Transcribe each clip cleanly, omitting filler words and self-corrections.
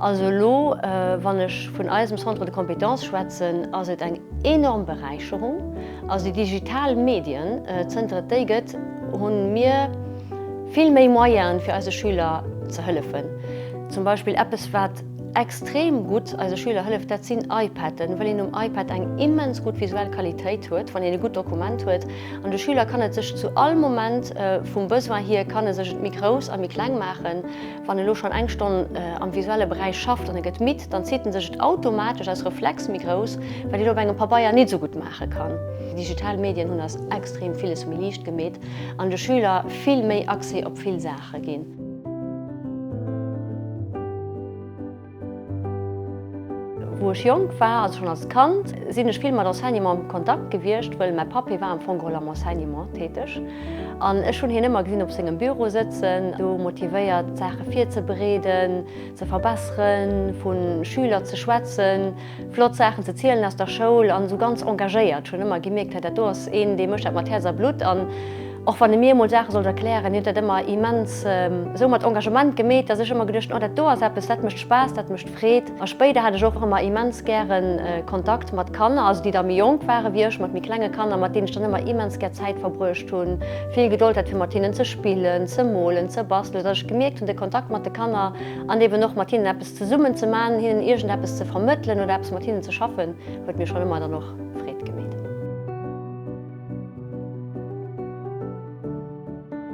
Also elo, wann ech vun eisem Centre de compétences schwätzen, ass et eng enorm Beräicherung. Also déi digital Medien, zënter et déi gëtt, hu mir vill méi Moyenen, fir eise Schüler ze hëllefen. Zum Beispill eppes, wat extrem gutt eise Schüler hëlleft, dat sinn iPaden, well een um iPad eng immens gutt visuell Qualitéit huet, wann een e gutt Dokument huet. An de Schüler kann et sech zu all Moment vum Besoin hier, kann e sech et méi grouss a méi kleng maachen. Wann e lo schonn eng Stonn am visuelle Beräich schafft an e gëtt midd, dann zitt en sech et automatesch aus Reflex méi grouss, wat een op engem Pabeier nit esou gutt maache kann. Digital Medien hunn eis extrem villes méi liicht gemeet an de Schüler vill méi Accès op vill Saache ginn. Wou ech jonk war, also schonn als Kand, sinn ech vill mat Enseignement am Kontakt gewiescht, wëll mäi Papp, hie war am Fong geholl am Enseignement täteg. An ech hunn hien ëmmer gesinn op sengem Büro sëtzen, do motivéiert d'Saache virzebereeden, ze verbesseren, vu Schüler ze schwätzen, flott Saachen ze zielen aus der Schoul an esou ganz engagéiert. Ech hunn ëmmer gemierkt, hei dat do ass een, dee mécht dat mat Häerz a Blutt. An Och wann e mir emol Saache sollt erklären, hien huet dat ëmmer immens esou mat Engagement gemeet, dass ech ëmmer geduecht hunn, oh dat do ass eppes, dat mécht Spaass, dat mécht Freed. A spéider hat ech och ëmmer immens gäre Kontakt mat Kanner, also déi da méi jonk ware wéi ech, mat méi klenge Kanner, mat deenen ech dann ëmmer immens gär Zäit verbruecht hunn, vill Gedold hat fir mat hinnen ze spillen, ze molen, ze bastelen, esou dass ech gemierkt hunn, de Kontakt mat de Kanner an eben och mat hinnen eppes zesummen ze man, hinnen iergendeppes ze vermëttelen oder eppes mat hinnen ze schaffen, huet mir schonn ëmmer dann och Freed gemeet.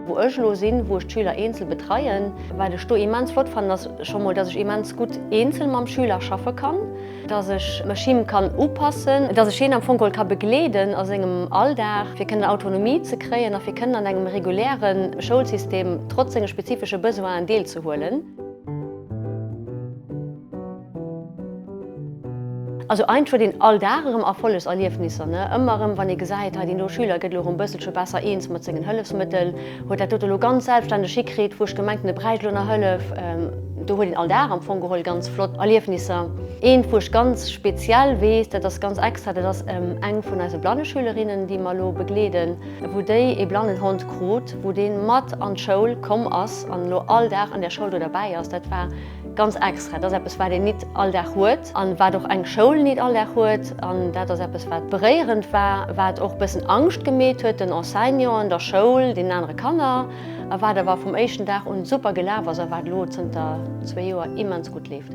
Wou ech elo sinn, wou ech d'Schüler eenzel betreien. Wat ech do immens flott fannen, ass scho mol, dass ech immens gutt eenzel mam Schüler schaffe kann, dass ech mech him kann upassen, dass ech hien am Fong geholl ka begleeden a sengem Alldag, fir kënnen Autonomie ze kréien a fir kënnen an engem reguläre Schoulsystem trotz senge spezifesche Besoinen deelzehuelen. Also eigentlech huet een all Dag erëm Erfollegserliefnisser, ne? Ëmmer erëm, wann ee gesäit, hei deen do Schüler gëtt elo erëm bësselche besser eens mat sengen Hëllefsmëttel, huet dat dote elo ganz selbststänneg hikritt, wou ech gemengt hunn, e bräicht elo nach Hëllef. Do huet een all Dag am Fong geholl ganz flott Erliefnisser. Eent, wou ech ganz speziell weess, dat ass ganz extra, dat ass eng vun eise Blanneschülerinnen, déi mer elo begleeden, wou déi ee Blannenhond krut, wou dee mat an d'Schoul komm ass an elo all Dag an där Schoul do derbäi ass. Dat war Ganz extra, dat ass eppes wat een nit all Dag huet an wat och eng Schoul nit all Dag huet an dat ass eppes wat beréierend war, wat och bëssen Angscht gemeet huet den Enseignanten, der Schoul, deenen anere Kanner a wat awer vum éischten Dag un super gelaf ass a wat elo zënter zwéi Joer immens gutt leeft.